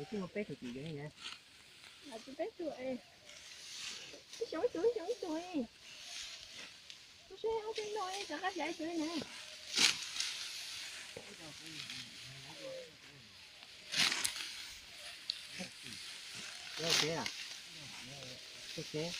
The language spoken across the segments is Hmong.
Tus twg muaj peb tug tim yoov na? Tus peb tug, ib xyoos ib tug, ib xyoos ib tug. Tus seb ob peb no rov qab xyov ib tug na. Ua tsev, ua tsev.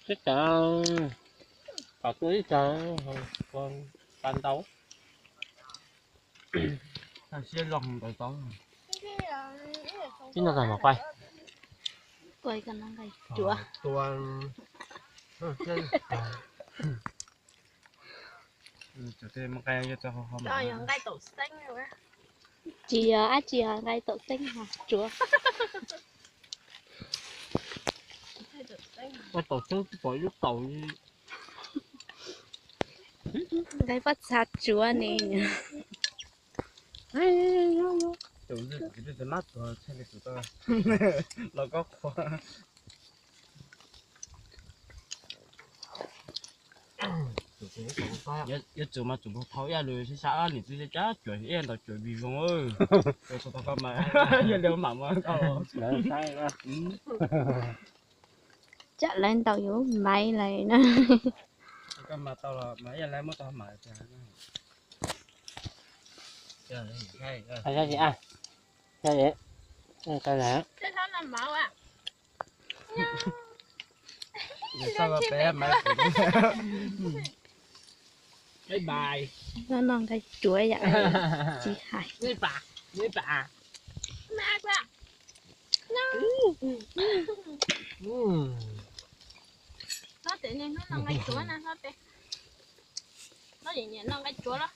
Tib co, kom tuaj ib co, pa ntau. Siab zoo ntawd tau. Ib no tag mam quay. Quay kom no nqaij cuav. Tua. Tsis yog dab tsi, yog nqaij taum xeeb ho cuav. Nqaij taum xeeb pom ib lub taum. Nqaij pob txha cuav ne. Los koj qhua. Yuav tsum mas tsum thau ib yam li sab sab niam txiv tsa cuam ib yam ntau cuam vim zoo. Koj mas yog li mam mas koj. Tsam lawv ntaus yuav maiv lawm na. Koj mas tau los mas ib yam li muab tau mas. Bye bye. No nqaij cuav yam tsis hais. Hlob tes, hnub no nqaij cuav na hlob tes. Hlob yeej nyiam noj nqaij cuav los.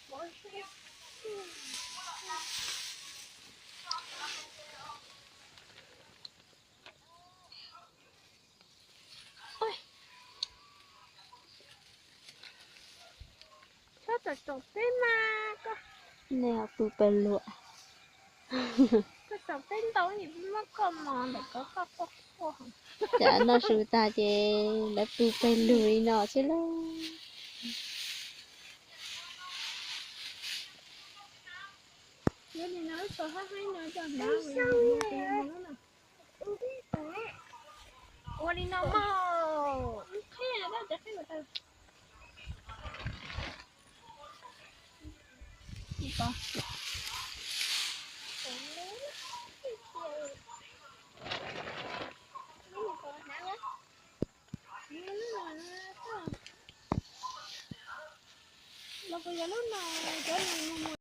Muab Txhob tsom tsom peb mas koj. Nej ho pw pawg lug. Koj tsom peb ntau es peb muab koj mos ntawm koj quaj quaj. Cas noj su tag ces lawv pw pawg lug li no xwb lauj. Ua li no mas. Los kuv yog lub no, cov no mus